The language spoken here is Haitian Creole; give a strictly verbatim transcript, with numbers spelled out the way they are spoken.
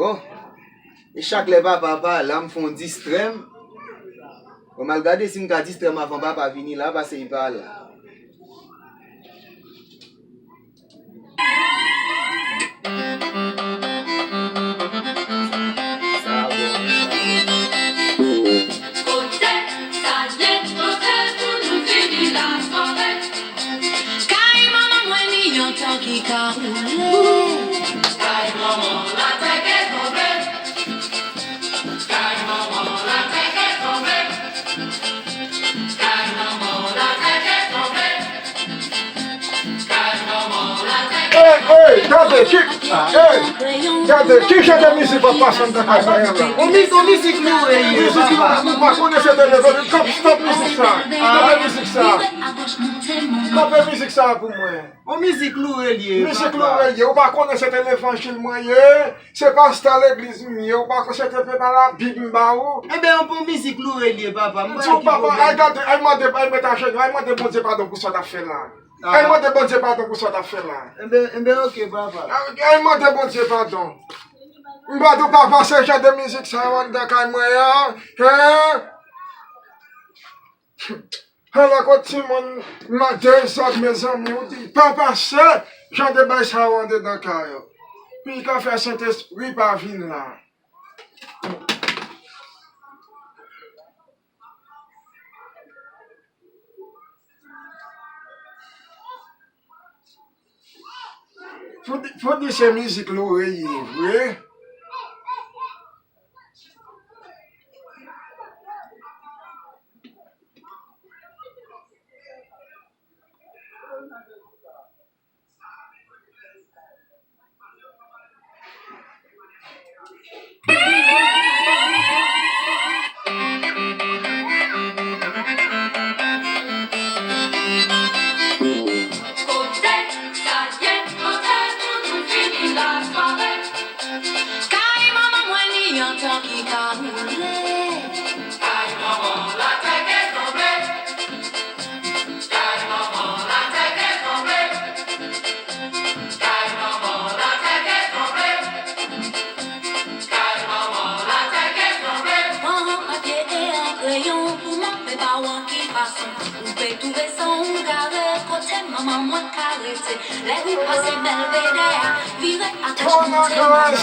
Bon, e chak lè papa pa la, m fè yon distrè m. Bon, m al gade si m ka distrè m avan papa vini la, pase li pa la. Sa bon, sa bon. Kote sa ye, kote pou nou fini lasware? Kay manman mwen, ni yon tan ki ka woule. Kay manman, latè ke tonbe. Kay manman, latè ke tonbe. Kay manman, latè ke tonbe. Kay manman, latè ke Ey, ey, gade, ki, ey, gade, ki jan de mizik w ap pase anndan kay mwen an la? On mizik, on mizik loure ye, papa. Mizik loure, nou pa konnen se te levanjil. Kanpe, stop mizik sa. Kanpe mizik sa. Kanpe mizik sa pou mwen. On mizik loure l ye, papa. Mizik loure l ye. Ou pa konnen se te levanjil mwen ye. Se pastè legliz m ye. Ou pa konnen se te prepa Labib m ba ou. Enben, on bon mizik loure l ye, papa. M di w, papa, ay gade, ay mande, ay met ajenou, ay mande Bondye padon pou sa w t ap fè la. Ay mande Bondye padon pou sa w t ap fè la. Enben, enben, oke, papa. Ay, ay mande Bondye padon. M pa di w pa pase jan de mizik sa yo anndan kay mwen an. Hein? Ala kot timoun nan dezòd, mezanmi, ou di pa pase jan de bagay sa yo anndan kay yo. Pi ka fè Sentespri pa vin la. Fò di, fò di se mizik loure ye vre. Kote sa ye, kote pou nou fini lasware? Kay manman mwen, ni yon tan ki ka woule. Kay manman, latè ke tonbe. Kay manman, latè ke tonbe. Kay manman, latè ke tonbe. Kay manman, latè ke tonbe. Pran papye e yon kreyon pou montre pa w an ki fason ou pe twouve san w gare. Kote manman mwen ka rete? Lè ou pase Bèlvedè a, vire agoch, monte Mòn.